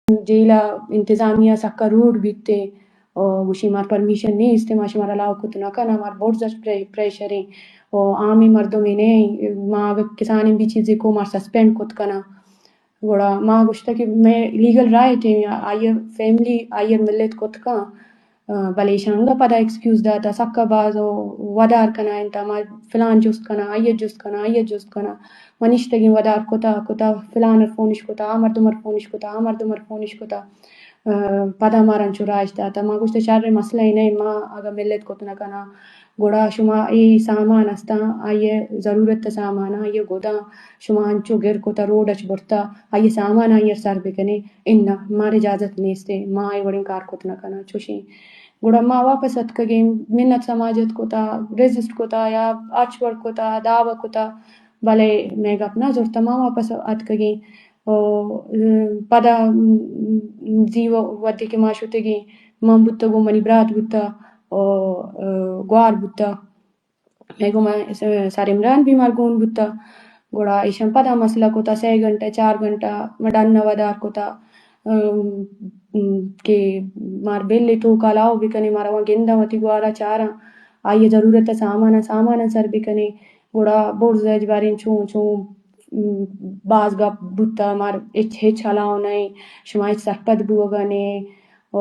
جیل ء انتظامیہ سکا روڈ بیتے، او گوشی مار پرمیشن نیست، ما شمار الاؤ کت نہ کناں، مار برز اچ پرے-، پریشر ایں، او عامی مردمے نہ ایں، ما اگہ کسانیں بھی چیزے کو مار سسپینڈ کت کناں۔ گڑا ما گوشتہ کہ مئے لیگل رائٹ ایں، آئی ء فیملی آئی ء ملت کت کن، آ، بلے ایشاں انگا پدا ایکسکیوز داتا، سکا باز ودار کنائینتا، ما فلان جست کناں، آئی ء جست کناں، آئی ء جست کناں۔ ما نشتگیں ودار کتا، کتا فلان ء فونش کتا، آ مردم ء فونش کتا، آ مردم ء فونش کتا۔ آ، پدا مارا انچو راج داتا۔ ما گوشتا شر مسئلہ ہی نہیں، ما اگا ملت کت نہ کناں، گڑا شما اے سامان استاں، آئی ء ضرورت ء سامان، آئی ء گداں شما انچو گر کتا، روڈ اچ برتا، آئی ء سامان آئی ء سر بکنے۔ اناں، مار اجازت نیست، ما اے وڑیں کار کت نہ کناں۔ چوشیں گڑا ما واپس اتکگیں، منت سماجت کتا، ریزسٹ کتا یا ہرچ وڑ کتا، دعوی کتا، بلے مئے گپ نہ زرتا، ما واپس اتکگیں۔ او، پدا، م، زی و-، وھدے کہ ما شتگیں، من بوتگوں، منی برات بوتا، او، گوار بوتا۔ مئے گوما س-، سر عمران بیمار گون بوتا۔ گڑا ایشاں پدا مسئلہ کتا، سئے گھنٹہ، چار گھنٹہ ما ڈن ء ودار کتا، ام، ام، کہ مار بل ء توکا الاؤ بکنے، مارا وہاں گنداں وتی گوارا چاراں، آئی ء ضرورت ء سامان ء سامان ء سر بکنے۔ گڑا برز ء اجباریں چون چون، ام، باز گپ بوتا، مار ہچ ہچ الاؤ نئیں، شما ہچ سرپد بوگا نے۔ او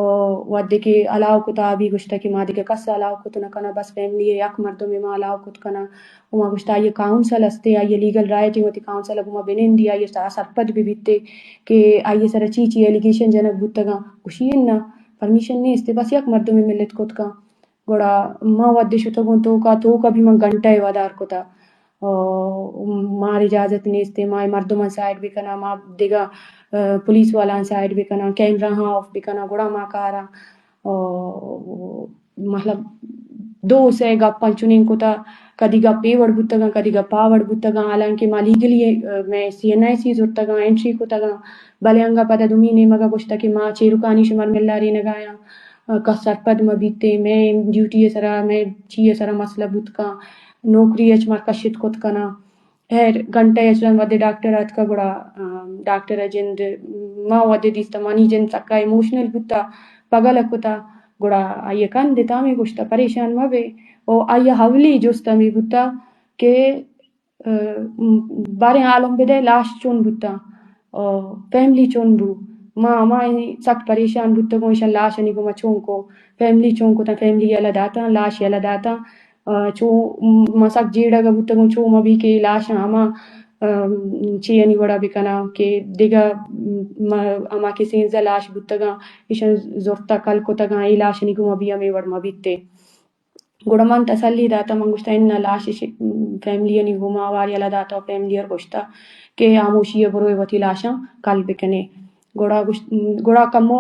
وھدے کہ الاؤ کتا، آ بھی گوشتا کہ ما دگہ کس الاؤ کت نہ کناں، بس فیملی ء یک مردمے ما الاؤ کت کناں۔ و ما گوشتا آئی ء کاؤنسل استے، آئی ء لیگل رائٹ ایں، وتی کاؤنسل ء گوما بنندی، آئی ء سرا سرپد بہ بیتے کہ آئی ء سرا چی چی ایلیگیشن جنگ بوتگاں۔ گوشی اناں، پرمیشن نیست، بس یک مردمے ملت کت کن۔ گڑا ما وھدے شتگوں توکا، توکا بھی من گھنٹہ ء ودار کتا۔ او مار اجازت نیست، ما اے مردماں سائیڈ بکناں، ما دگہ، آ، پولیس والاں سائیڈ بکناں، کیمرہ ہاں آف بکناں، گڑا ما کاراں۔ او مطلب دو سے گپ انچنیں کتا، کدی گپ اے وڑ بوتگاں، کدی گپ آ وڑ بوتگاں، حالانکہ ما لیگلی، آ، مئے سی این آئی سی زرتگاں، انٹری کتگاں، بلے انگا پدا دومی نیمگا گوشتا کہ ما چیرکانی شمار ملارینگایاں۔ کس سرپد مہ بیت، مئے ڈیوٹی ء سرا، مئے چی ء سرا مسئلہ بوت کن، نوکری اچ مار کشت کت کناں۔ ہیر گھنٹہ اچ رند وھدے ڈاکٹر آتکا گڑا، آ، ڈاکٹر ء جند ما وھدے دیستا، منی جند سکا ایموشنل بوتا، پگل ء کتا، گڑا آئی ء کندت ہمے گوشتا پریشان مہ بے۔ او آئی ء اولی جست ہمے بوتا کہ ء، باریں عالم بدئے لاش چون بوتاں، ء، فیملی چون بو۔ ما ہما سک پریشان بوتگوں، ایشاں لاشانی گوما چون کو، فیملی چون کتاں، فیملی یلہ داتاں، لاش یلہ داتاں۔ ء، چو ما سک جیڑگ ء بوتگوں، چو ما بی کہ لاشاں ہما، ء، چیانی وڑا بکناں کہ دگہ، م-، ہما کہ سینزدہ لاش بوتگاں، ایشاں زرتا کل کتگاں، اے لاشانی گوما بی ہمے وڑ ما بیتے۔ گڑا من تسلی داتا، من گوشتا، اناں، لاش اش-، فیملی آنی گوما ہوار یلہ داتا و فیملی ار گوشتا کہ ہاموشی ء بروئے وتی لاشاں کل بکنے۔ گڑا گوشت، گڑا کمو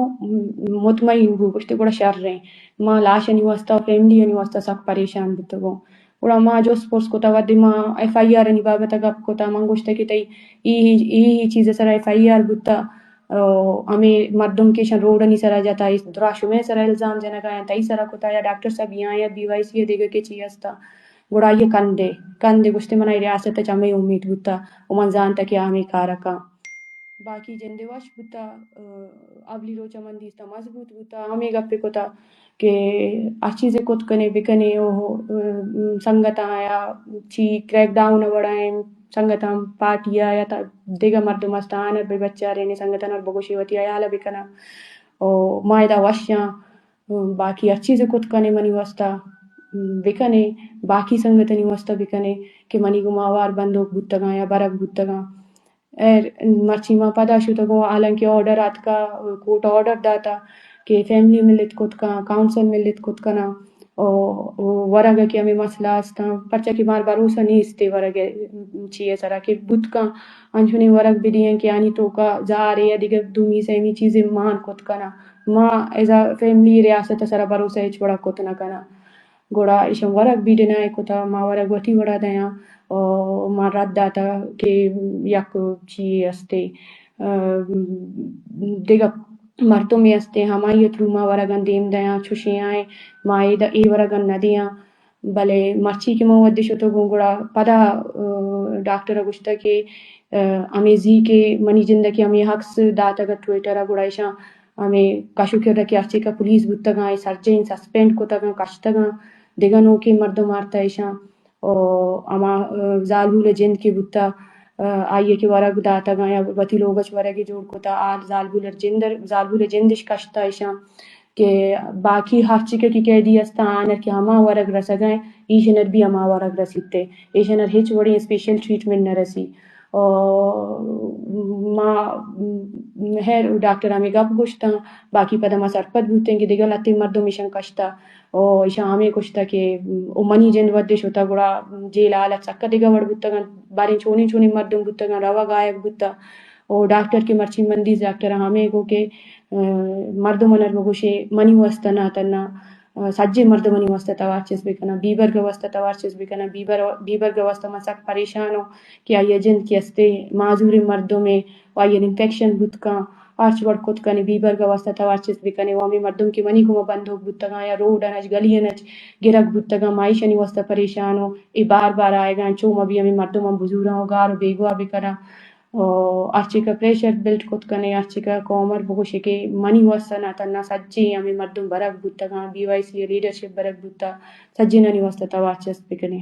مطمئن بو، گوشتے گڑا شر ایں۔ ما لاشانی واسطہ و فیملی آنی واسطہ سک پریشان بوتگوں۔ گڑا ما جست پرس کتا، وھدے ما ایف آئی آر آنی بابت ء گپ کتا، من گوشتا کہ تئی ای، ای، ای چیز ء سرا ایف آئی آر بوتا، او ہمے مردم کہ ایشاں روڈانی سرا جتا، اے درا شمئے سرا الزام جنگا انت، تئی سرا کتا یا ڈاکٹر صاحب یہاں یا بی وائی سی ء دگہ کہ چی ہستا۔ گڑا آئی ء کندے، کندے گوشتے، منا اے ریاست ء چہ ہمے امید بوتا و من زانتا کہ آ ہمے کار ء کن۔ باقی جندے وش بوتا، ء، اولی روچ ء من دیستا مضبوط بوتا، ہمے گپے کتا کہ ہر چیزے کت کنے بکنے، او، ء، سنگتاں یا چی کریک ڈاؤن ء وڑا ایں، سنگتاں پارٹی ء یا تا دگہ مردم است آنر بہ بچارین، سنگتاں نر بگوشی وتی حیال ء بکناں۔ او ما ادا وشاں، باقی ہر چیز کت کنے منی واسطہ بکنے، باقی سنگتانی واسطہ بکنے کہ منی گوما ہوار بندوک بوتگاں یا برگ بوتگاں۔ ایر مرچی ما پدا شتگوں، حالانکہ آرڈر آتکا، کورٹ آرڈر داتا کہ فیملی ملت کت کن، کاؤنسل ملت کت کناں، او، او ورگ ء کہ ہمے مسئلہ استاں، پرچا کہ مار بھروسہ نیست ورگ ء چی ء سرا کہ بوت کن انچونیں ورگ بدیاں کہ آنی توکا زہرے یا دگہ دومی سیمی چیزے مان کت کناں۔ ما ایز ا فیملی ریاست ء سرا بھروسہ ہچ وڑا کت نہ کناں۔ گڑا ایشاں ورگ بھی ڈینائی کتا، ما ورگ وتی وڑا دیاں، او ما رد داتا کہ یک چی استے، ء، دگہ مردمے استے، ہمائی ء تھرو ما ورگاں دیم دیاں، چوشیں آئے ما اے د-، اے ورگاں نہ دیاں۔ بلے مرچی کہ من وھدے شتگوں گڑا پدا، ء، ڈاکٹر ء گوشتگ کہ ہمے زی کہ منی جند ء کہ ہمے عکس داتگ ات ٹویٹر ء، گڑا ایشاں ہمے کش و کر ء کہ ہرچی کہ پولیس بوتگاں، اے سرجیں سسپینڈ کتگاں، کشتگاں، دگہ نوکیں مردم آرتہ ایشاں۔ و ہما، آ، زالبول ء جند کہ بوتہ، آ، آئی ء کہ ورگ داتگاں یا وتی لوگ اچ ورگے جوڑ کتہ، آ زالبول ء جند، زالبول ء جند اش کشتہ ایشاں۔ کہ باقی ہرچی کہ قیدی استاں، آنر کہ ہما ورگ رسگا انت، ایشنر بھی ہما ورگ رسیت، ایشنر ہچ وڑیں اسپیشل ٹریٹمنٹ نہ رسی۔ او ما، ہیر، ڈاکٹر ہمیں گپ گوشتاں، باقی پدا ما سرپد بوتیں کہ دگہ لتے مردم ایشان کشتا، او ایشان ہمیں گوشتا کہ او منی جند ودے شتا، گڑا جیل حالت سکا دگہ وڑ بوتگاں، باریں چونیں چونیں مردم بوتگاں، روا غائب بوتا۔ او ڈاکٹر کہ مرچی من دیست، ڈاکٹر ہمیں گو کہ، آ، مردم انر بگوشے منی واسطہ نہ تنا، آ، سجے مردمانی واسطہ توار چست بکناں، بیبرگ واسطہ توار چست بکناں، بیبر، بیبرگ واسطہ من سک پریشان ہوں کہ آئی جند کہ استے معذور مردم ہے، و آئی انفیکشن بوت کن، ہرچ وڑ کت کنے بیبرگ واسطہ توار چست بکنے، و ہمیں مردم کہ منی گوما بندوک بوتگاں یا روڈ انچ گلی انچ گرگ بوتگاں، ما ایشانی واسطہ پریشان ہوں، اے بار بار آئیگاں، چو ما بھی ہمیں مردم ہم بزوراں و گار و بیگواہ بکناں۔ و ہرچی کہ پریشر بلڈ کت کنے، ہرچی کہ قوم ار بگوشے کہ منی واسطہ نہ تنا سجیں ہمیں مردم برگ بوتگاں، بی وائی سی ء لیڈرشپ برگ بوتا، سجینانی واسطہ توار چست بکنے۔